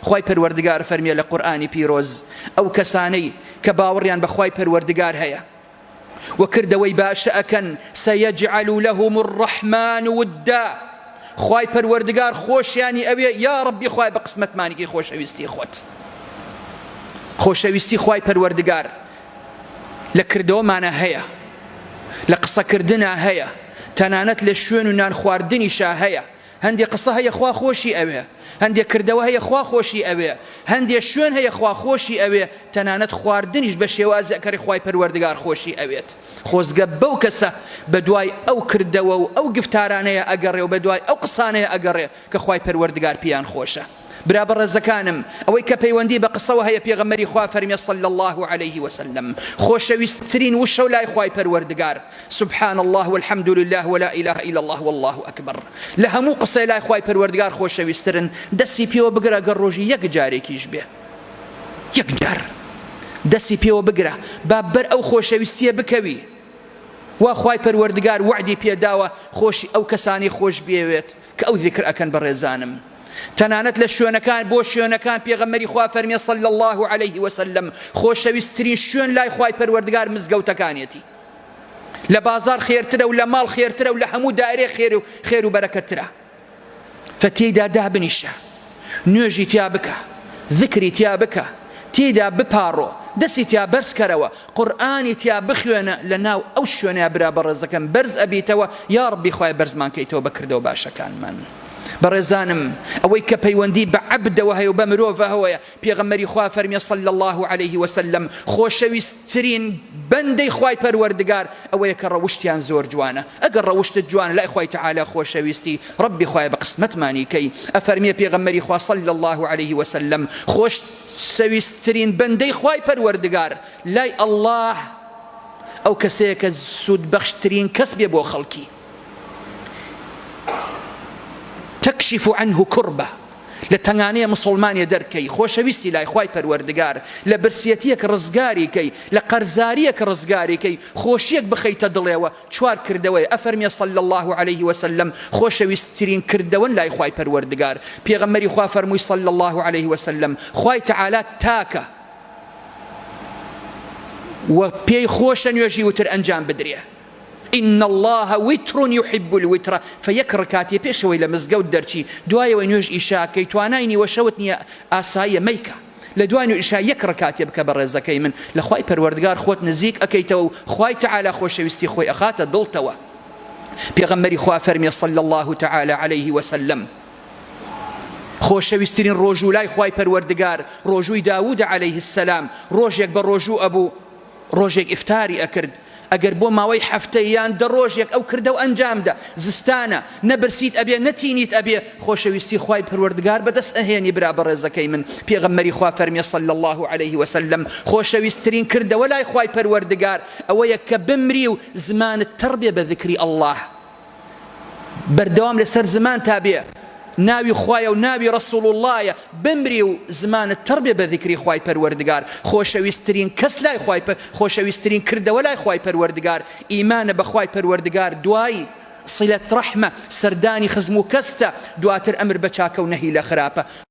خوای پەروەردگار فەرمیە لە قورئانی پیرۆز ئەو کەسانەی کە باوەڕیان بە خوای پەروەردگار هەیە و کردەوەی باشە ئەکەن سیجعل لهم الرحمن ودا خوای پەروەردگار خۆشیانی ئەوێ یا ڕەبی خوای بە قسمەتمانی کەی خۆشەویستی خۆت خۆشەویستی خوای پەروەردگار لە کردەوەمانە هەیە لە قسەکردنا هەیە تەنانەت لە شوێن و نان خواردنیشا هەیە هەندێ قسە هەیە خوا خۆشی ئەوێ، هەندێ کردەوە هەیە خوا خۆشی ئەوێ، هەندێ شوێن هەیە خوا خۆشی ئەوێ، تەنانەت خواردنیش بە شێوازێک کە خوای پەروەردگار خۆشی ئەوێت. خۆزگە بەو کەسە بەدوای ئەو کردەوە و ئەو گفتارانەیە ئەگەڕێ و بەدوای ئەو قسانەیە ئەگەڕێ کە خوای پەروەردگار پێیان خۆشە. برا بەڕێزەکانم ئەوەی کە پەیوەندی بە قسەوە هەیە پێغەمبەری خوا فەرمی صلی اللە علیه وسلم خۆشەویستترین وشەو لای خوای پەروەردگار سبحان اللە والحمد لله ولا اله الا اللە واللە اکبر لە هەموو قسەی لای خوای پەروەردگار خۆشەویسترن دەستی پێوە بگرە گەر ڕۆژی یەک جارێکیش بێ یەک جار دەستی پێوە بگرە با بەر ئەو خۆشەویستیە بکەوی وا خوای پەروەردگار وەعدی پێداوە خۆشی ئەو کەسانەی خۆش بێوێت کە ئەو ذکر ئەکەن بەڕێزانم تەنانەت لە شوێنەکان بۆ شوێنەکان پێغەمبەری خوا فەرمی صلی اللە علیه وسلم خۆشەویستترین شوێن لای خوای پەروەردگار مزگەوتەکانێتی لە بازاڕ خێرترە و لە ماڵ خێرترە و لە هەموو دایرەیەک خێر و خێر و بەرەکەتترە فتێیدا دابنیشە نوێژی تیا بکە ذکری تیا بکە تێیدا بپاڕۆ دەستی تیا بەرز کەرەوە قورئانی تیا بخوێنە لە ناو ئەو شوێنەیا برا بەڕێزەکەم بەرز ئەبیتەوە یاڕەبی خوایە بەرزمان کەیتەوە بە کردەوە باشەکانمان. بەڕێزانم ئەوەی کە پەیوەندی بە عەبدەوە هەیە و بە مرۆڤەوەیە پێغەمبەری خوا فەرمی صلی اللە علیه وسلم خۆشەویستترین بەندەی خوای پەروەردگار ئەوەیە کە ڕەوشتیان زۆر جوانە ئەگەر ڕەوشتت جوانە لای خوای تعالی خۆشەویستی ڕەبی خوایە بە قسمەتمانی کەی ئەفەرمیە پێغەمبەری خوا صلی اللە علیه وسلم خۆشەویستترین بەندەی خوای پەروەردگار لای اللە ئەو کەسەیە کە سوودبەخشترین کەس بێ بۆ خەڵکی تکشف عنه کربە، لە تەنگانەیە مسوڵمانێ دەرکەی، خۆشەویستی لای خوای پەروەردگار، لە برسیەتیەک ڕزگاری کەی، لە قەرزاریەک ڕزگاری کەی، خۆشیەک بخەیتە دڵێوە، چوار کردەوەیە، ئەفەرمێ صلی اللە علیه وسلم، خۆشەویستترین کردەوەن لای خوای پەروەردگار، پێغەمبەری خوا فەرمووی صلی اللە علیه وسلم، خوای تعالی تاکە و پێی خۆشە نوێژی وتر ئەنجام بدرێ. ان اللە وتر یحب الوتر فە یەک ڕکاتێ پێش ئەوەی لە مزگەوت دەرچی دوای ئەوەی نوێژ ئیشا کەی توانای نیوە شەوت نیە ئاساییە مەیکە لە دوای نوێژ ئیشا یەک ڕکاتێ بکە بەڕێزەکەی من لە خوای پەروەردگار خۆت نزیک ئەکەیتەوە و خوای تعالی خۆشەویستی خۆی ئەخاتە دڵتەوە پێغەمبەری خوا فەرمی صلی اللە تعالی علیه وسلم خۆشەویسترین ڕۆژوو لای خوای پەروەردگار ڕۆژووی داوودە علیه السلام ڕۆژێک بە ڕۆژوو ئەبوو ڕۆژێک ئیفتاری ئەکرد ئەگەر بۆ ماوەی هەفتەی یان دە ڕۆژێک ئەو کردەو ئەنجام دە زستانە نە برسیت ئەبێ نە تینیت ئەبێ خۆشەویستی خوای پەروەردگار بەدەست ئەهێنی برا بەڕێزەکەی من پێغەمبەری خوا فەرمی صلی اللە علیه وسلم خۆشەویسترین کردەوە لای خوای پەروەردگار ئەوەیە کە بمری و زمانت تەڕ بێ بە ذکری اللە بەردەوام لەسەر زمانتا بێ ناوی خوایە و ناوی رسول اللە یە بمری و زمانت تەڕ بێ بە ذیکری خوای پەروەردگار خۆشەویسترین کەس لای خوای خۆشەویسترین کردەوە لای خوای پەروەردگار ئیمانە بە خوای پەروەردگار دوای صلە رحمە سەردانی خزم و کەستە دواتر ئەمر بە چاکە و نەهی لە خراپە.